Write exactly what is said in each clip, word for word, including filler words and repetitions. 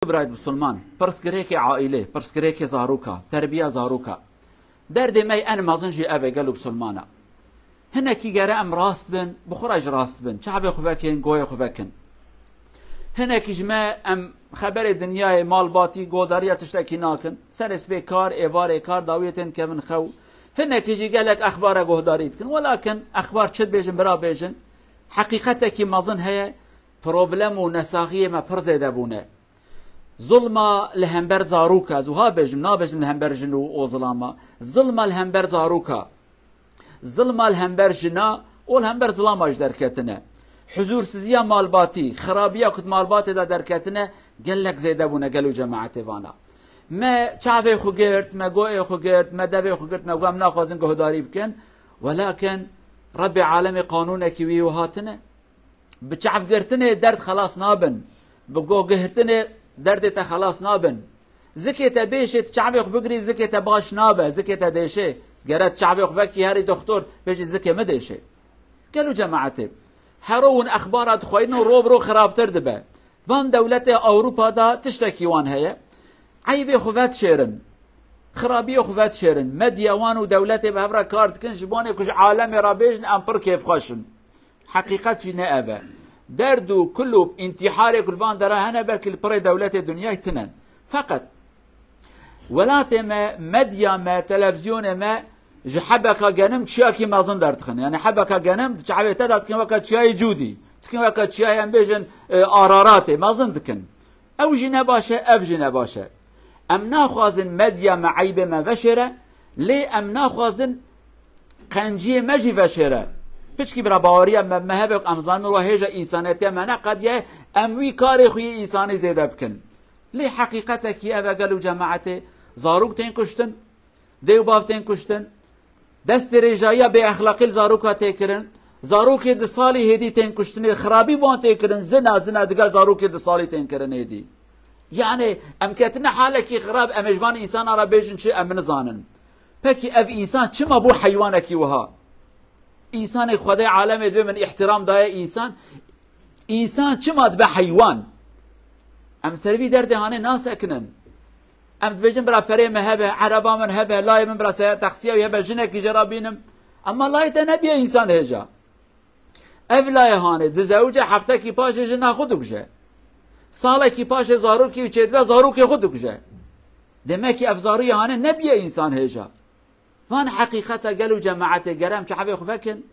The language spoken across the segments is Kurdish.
Birayê Musulman, pirsgirêkê aîlê, pirsgirêkê zaroka, terbiya zaroka. Derdê me en mezin jî ev e gelo Musulmana. Hinekî gere em rast bin, bi xwe re jî rast bin. Çavê xwe vekin, goyê xwe vekin. Hinekî ji me em xeberê dinyayê, malbatî, godariya tiştekî nakin. Serê sibê kar, êvarê kar, dawiyê tên kevin xew. Hinekî jî gelek exbara guhdarî dikin. Welakin exbar çi dibêjin, bira bêjin. Heqîqetekî mezin heye, problem û nesaxiyê me pir zêde bûne. Zulma li hember zaroka, ez wiha bêjim, nabêjim li hember jin û o zilama. Zulma li hember zaroka. Zilma li hember jina û li hember zilama jî derketine. Huzûrsiziya malbatî, xirabiya ku di malbatê de derketine, gelek zêde bûne gelo cemaetê vana. Me çavê xwe girt, me goyê xwe girt, me devê xwe girt, me got em naxwazin guhdarî bikin. Welakin Rebbê alemê qanûnekî wî wiha tine. Bi çavgirtinê derd xelas nabin. Bi gohgirtinê derdê te xelas nabin. Zikê te bêşê, tu çavê xwe bigirî, zikê te baş nabe, zikê te dêşê. Gere tu çavê xwe vekî herî doxtor, bêjî zikê min dêşê. Gelo cemaetê, hero hûn exbara dixweynin û ro bi ro xirabtir dibe. Van dewletê Ewropa de tiştekî wan heye. Eybê xwe vedişêrin. Xirabiyê xwe vedişêrin. Medya wan û dewletê bi hev re kar dikin, ji bo ku ji alemê re bêjin em pir kêfxweş in. Heqîqet jî ne ev e. Derd û kul û întiharê ku li van dera hene, belkî li pirê dewletê dinyayê tinen. Feqet welatê me, medya me, televîzyonê me ji hebeka genim çiyakî mezin derdixin. Yani hebeka genim di çavê te de dikin weke çiyayê Cûdî. Dikin weke çiyayê, em bêjin, e, Araratê. Mezin dikin. Ew jî ne baş e, ev jî ne baş e. Em naxwazin medya me eybê me veşêre, lê em naxwazin qenciyê me jî veşêre. Piçkî bira baweriya me, me hebe ku em zanin wa hêja însanetiya me neqediye, em wî karê xwe yê însanî zêde bikin. Lê heqîqetekî ev e gelo cemaetê, zarok tên kuştin, dê û bav tên kuştin, destdirêjayiya bêexlaqî li zaroka tê kirin, zarokê di salî hêdî tên kuştinê, xirabî bi wan tê kirin, zina, zina digel zarokê di salî tên kirin hêdî. Yani em ketine halekî xirab, em ê ji van însana re bêjin çi, em nizanin. Pekî ev însan çima bû heywanekî wiha? Însanê Xwedê alemê divê min îhtiram daye însan. Însan çima dibe heywan? Em ser vî derdê hanê nasekinin. Em dibêjin bira perê me hebe, ereba min hebe, layê min bira seyar taksiya wî hebe, jinekî jê re bînim. Ema layê te nebiye însan hêja. Ev layê hanê dizewice heftekî paşê jina xwe dikuje. Salekî paşê zarokî wî çêdibe zarokê xwe dikuje. Demek ki ev zarûyê hanê nebiye însan hêja. Van heqîqeta gelo cemaetê gere em çavê xwe vekin.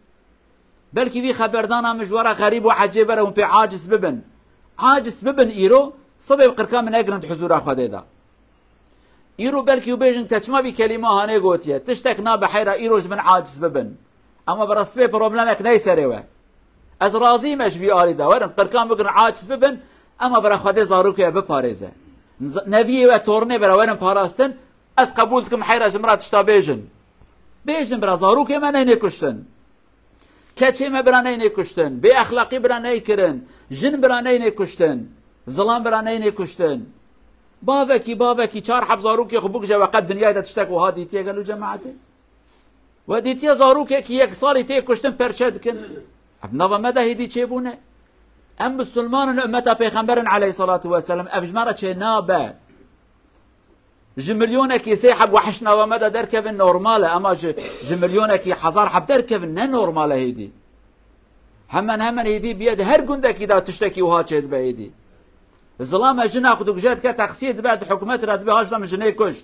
Belkî vî xeberdana min ji we re xerîb û ecêb e, hûn pê aciz bibin. Aciz bibin îro, sibê bi qirka min negirin di huzûra Xwedê de. Îro belkî hûn bêjin te çima vî kelîma hanê gotiye. Tiştek nabe heyra îro ji min aciz bibin. Ama bira sibê problemek ney serê we. Ez razî me ji vî alî de. Werin qirka min bigirin aciz bibin, ama bira Xwedê zarokê biparêze. Neviyê we tornê bira werin parastin, ez qebûl dikim heyra ji min re tişta bêjin. Bêjin bira, zarokê me neynê kuştin. Keçê me bira neynê kuştin. Bê exlaqî bira neykirin. Jin bira neynê kuştin. Zilam bira neynê kuştin. Bavekî, bavekî çar heb zarokê xwe bikuje, we qet dinyayê de tiştek wiha dîtiye gelo cemaetê? We dîtiye zarokekî yek salî tê kuştin perçe dikin? Ev nava me de hêdî çêbûne. Em misilman in, ummeta pêxember in aleyhissalatu vesselam. Ev ji me re çê nabe. Ji milyonekî sê heb wehiş nava me de derkevin normal e, ama ji, ji milyonekî hezar heb derkevin ne normal e hêdî. Hemen hemen hêdî biye di her gundekî de tiştekî wiha çêdibe hêdî. Zilame jina xwe dikuje dike teqsiyê dibe di hikûmetê re dibê haşta min jinê kuj.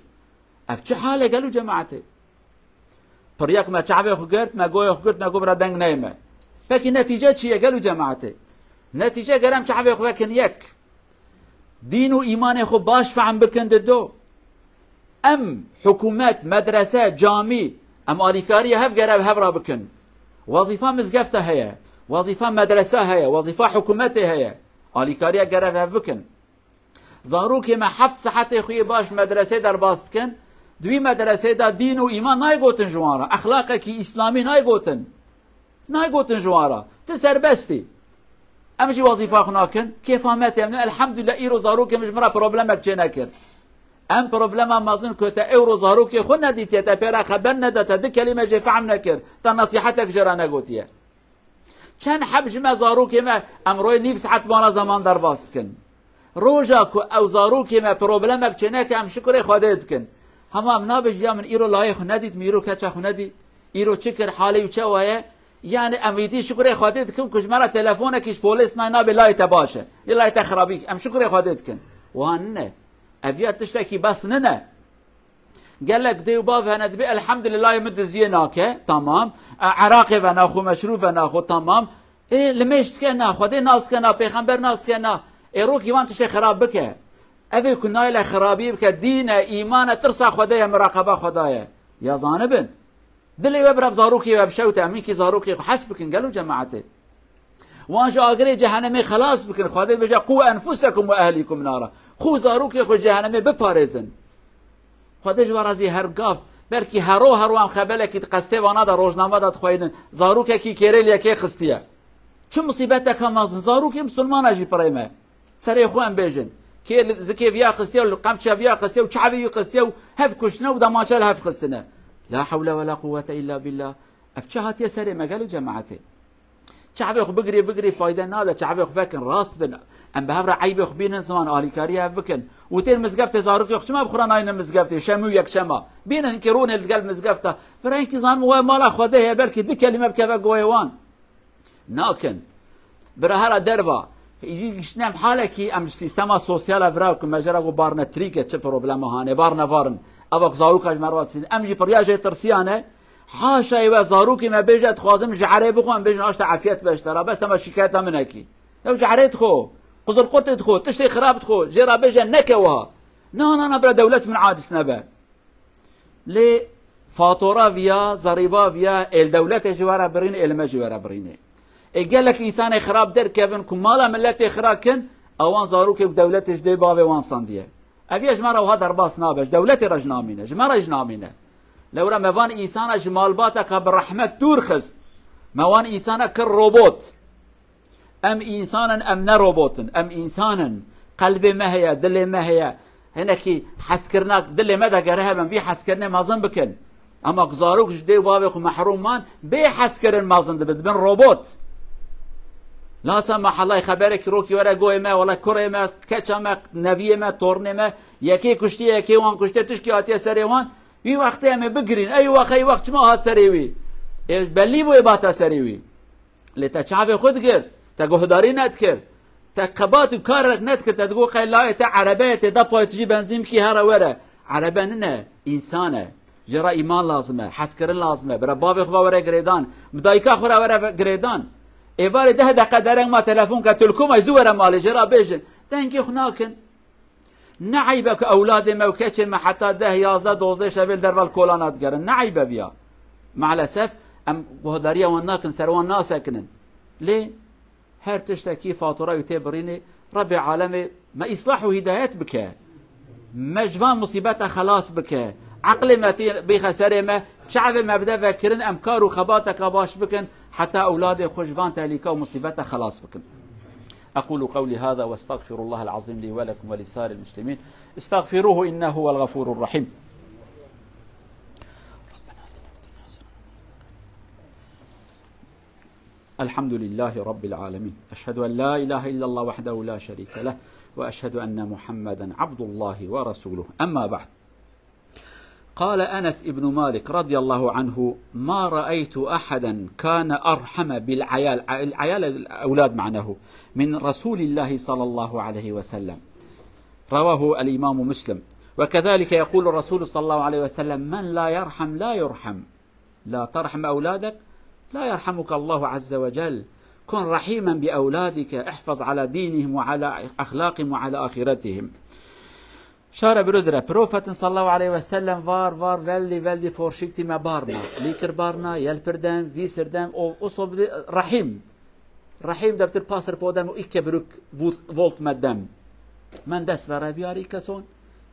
Ev çi hal e gelo cemaetê? Piriyek me çavê xwe girt, me goyê xwe girt, me got bira deng neyme. Pekî netîce çi ye gelo cemaetê? Netîce gere em çavê xwe vekin yek. Dîn û îmanê xwe baş fehm bikin di do. Em, hikûmet, medrese, camî, em alîkariya hev gere hev re bikin. Wezîfa mizgefta heye, wezîfa medresa heye, wezîfa hikûmetê heye. Alîkariya gere hev bikin. Zarokê me heft saetê xwe yê baş medresê derbas dikin. Di wî medresê de dîn û îman nayê gotin ji wan re. Exlaqekî îslamî nayê gotin. Nayê gotin ji wan re. Tu serbest î. Em jî wezîfa xwe nakin. Kêfa me tê. Em ne, elhamdülillah, îro zarokê min ji min re problemek çê nekir. Em problema mezin ku te ewro zarokê xwe nedîtiye, te pê re xeber nede, te du kelîme jê fehm nekir, te nesîhetek jê re negotiye. Çend heb ji me zarokê me em royê nîv saet wana zeman derbas dikin. Roja ku ew zarokê me problemek çêneke, em şukurê Xwedê dikin. Hema em nabêjin, ya min îro layê xwe nedît, min îro keça xwe nedî. Îro çi kir, halê wî çawa ye? Yani em wîtî şukurê Xwedê dikin ku ji me re telefonekî ji polês nayê, nabê layê te baş e. Yê layê te xirabî, em şukurê Xwedê dikin. Wan ne. Ev ya tiştekî bes nine. Gelek dê û bav hene, dibê elhamdulillah min diziyê nake, tamam. E, Iraqê ve naxwe, meşrû ve naxwe, tamam. Ê, li mêj dike na, Xwedê nas dike na, pêxember nas dike na. Ê, rokî wan tiştê xirab bike. Ev ê ku nayle xirabî bike, dîn e, îman e, tirsa Xwedê ye, miraqeba Xweda ye. Ya zanibin. Dilê we bira bi zarokê we bişewte, em wîkî zarokê xwe hes bikin, gelo cemaetê. Wan ji agirê cehenemê xelas bikin. Xwedê bêje, "Qû enfusekum ve ehlîkum nara." Xwe û zarokê xwe ji cehenemê biparêzin. Xwedê ji we razî her gav. Belkî hero hero em xebelekî di qestê vana de rojname de dixweynin. Zarokekî kêrê li yekê xistiye. Çi musîbeteke mezin. Zarokê misilmana jî pirê me. Serê xwe em bêjin. Kê li zikê viya xistiye û li qemça viya xistiye û çavê wî xistiye û hev kuştine û demaçe li hev xistine. La hewle ve la quwwete illa billah. Ev çi hatiye serê me gelo cemaetê? Çavê xwe bigirî, bigirî fayde nade. Çavê xwe vekin, rast bin. Em bi hev re eybê xwe bînin ziman, alîkariyê hev bikin. Û tên mizgeftê, zarokê xwe çima bi xwe re naynin mizgeftê? Şem û yekşema. Bînin hinkî rûnê li gel mizgefta. Bira hinkî zanim we mala Xwedê heye, belkî du kelîme bikeve goyê wan. Nakin. Bira hera derva. Yî giştine em halekî em ji sîstema sosyal e vira ku me jê re got barne trîke, çi problema hane, barne varin. Eva ku zaroka ji me re ve disîn. Em jî pirya jê tirsiyane. Haşayê we zarokê me bêje, dixwazim ji erê bixwe, em bêjin, "Aşta efiyet be ji te re, bes tema şikayeta min nekî." Ew ji erê dixwe, quzulqurtê dixwe, tiştê xirab dixwe, jê re bêje, "Neke wiha." Na, na, na, bira dewlet min aciz nebe. Lê fatora viya, zerîba viya, ê li dewletê ji we re birîne, ê li me ji we re birîne. Ê gelek însanê xirab derkevin ku mala miletê xira kin, ewan zarokê ku dewletê ji dê bavê wan sandiye. Ev ya ji me re wiha derbas nabe, ji dewletê re jî namîne, ji me re jî namîne. Lewra me van însana ji malbateka bi rehmet dûr xist. Me wan însana kir robot. Em însan in, em ne robot in. Em însan in. Qelbê me heye, dilê me heye. Hinekî hezkirina dilê me de gere hebin, vî hezkirinê mezin bikin. Ama ku zarok ji dê û bavê xwe mehrûm man, bê hezkirin mezin dibin, dibin robot. Lasa mehelay xeberekî rokî were goyê me, wele kurê me, keça me, neviyê me, tornê me, yekê kuştiye, yekê wan kuştiye, tişkî hatiye serê wan, wî wextê em ê bigirîn. Ey wext, ey wext çima hat serê wî? Ê, belî bû ê bata serê wî. Lê te çavê xwe digirt, te guhdarî nedikir, te xebat û karek nedikir, te digot qey layê te erebe ye, tê de pay tijî benzîn bikî here were. Erebe nine, însan e. Jê re îman lazim e, hezkirin lazim e. Bira bavê xwe ve were girêdan, bi dayika xwe re were girêdan. Êvarê deh deqe dereng ma telefon ke, tu li ku me, zû were malê, jê re bêjin. Dengê xwe nakin. Ne eyb e ku ewladê me û keçê me heta deh, yazdeh, dozdeh şevê li derve li kolana digerin. Ne eyb e viya. Maalesef em guhdariya wan nakin, ser wan nasekinin. Lê her tiştekî fatura wî tê birînê, Rebbê alemê me îslah û hîdayet bike. Me ji van musîbeta xelas bike. Eqlê me tê bîxe serê me, çavê me bide vekirin, em kar û xebateka baş bikin, heta ewladê xwe ji van tehlîka û musîbeta xelas bikin. أقول قولي هذا وأستغفر الله العظيم لي ولكم ولسائر المسلمين. استغفروه إنه هو الغفور الرحيم. الحمد لله رب العالمين. أشهد أن لا إله إلا الله وحده لا شريك له، وأشهد أن محمدا عبد الله ورسوله. أما بعد. قال أنس بن مالك رضي الله عنه: "ما رأيت أحدا كان أرحم بالعيال"، العيال الأولاد معناه، "من رسول الله صلى الله عليه وسلم". رواه الإمام مسلم. وكذلك يقول الرسول صلى الله عليه وسلم: "من لا يرحم لا يرحم". لا ترحم أولادك، لا يرحمك الله عز وجل. كن رحيما بأولادك، احفظ على دينهم وعلى أخلاقهم وعلى آخرتهم. Şare biro dire, Profetin sallallahu aleyhi ve sellem var, var, veldi, veldi forşikti me barna. Likir barna, yelpir dem, visir dem, o, o sobri rahim. Rahim debtir pasir podem û ikke biruk vult, volt me dem. Men dest ve reviyari keson.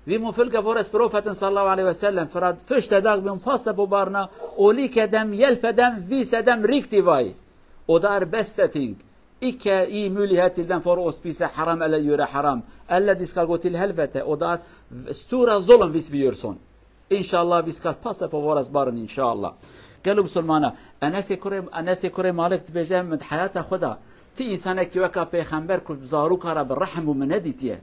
Vî mufilke vores Profetin sallallahu aleyhi ve sellem, Fırat fişte dag bîn paste po barna, olî kedem, yel pedem, vî sedem rîk tîvay. O dar besteting. Ikke î mülî hetilden for ospîse haram ele yöre haram. Elle diska gotil helvete. O dar stura zulm vis bi yörson. Înşallah vîskar paste po voras barin înşallah. Gelo Musulmana, Enesê kurê, Enesê kurê Malik dibêje min di heyata xwe de Ti însanekî weka pêxember ku zarûka re bi rehm bû min nedîtiye.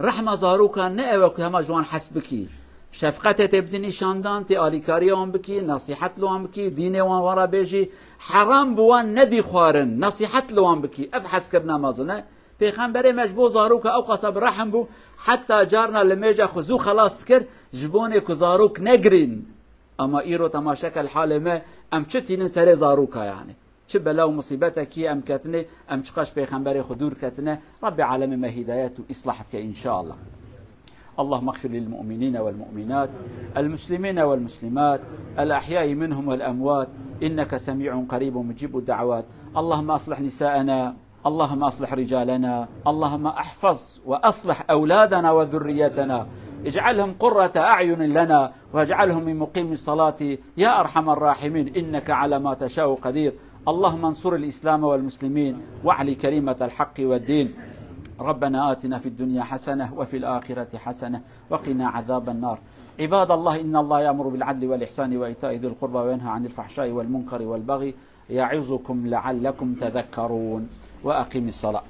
Rehma zarokan ne ew e ku hema ji wan hes bikî. Şefqetê tê bidî nîşandan, tê alîkariya wan bikî, nesîhet li wan bikî, dînê wan wan re bêjî, heram bi wan nedî xwarin, nesîhet li wan bikî. Ev hezkirina mezin e. Pêxemberê me ji bo zaroka ew qasa bi rehm bû, heta carna limêja xwe zû xelas dikir, ji bonê ku zarok negirîn. Ama îro temaşe ke li halê me, em çi tînin serê zaroka yani. Çi bela û musîbetekî em ketine, em çiqas ji Pêxemberê xwe dûr ketine, Rabbê alemê me hîdayet û îslah bike înşallah. اللهم اغفر للمؤمنين والمؤمنات، المسلمين والمسلمات، الأحياء منهم والأموات، إنك سميع قريب مجيب الدعوات. اللهم أصلح نساءنا، اللهم أصلح رجالنا، اللهم احفظ وأصلح أولادنا وذريتنا، اجعلهم قرة أعين لنا، واجعلهم من مقيم الصلاة يا أرحم الراحمين، إنك على ما تشاء قدير. اللهم انصر الإسلام والمسلمين، واعل كلمة الحق والدين. ربنا آتنا في الدنيا حسنة وفي الآخرة حسنة وقنا عذاب النار. عباد الله، إن الله يأمر بالعدل والإحسان وإيتاء ذي القربى وينهى عن الفحشاء والمنكر والبغي يعظكم لعلكم تذكرون. وأقم الصلاة.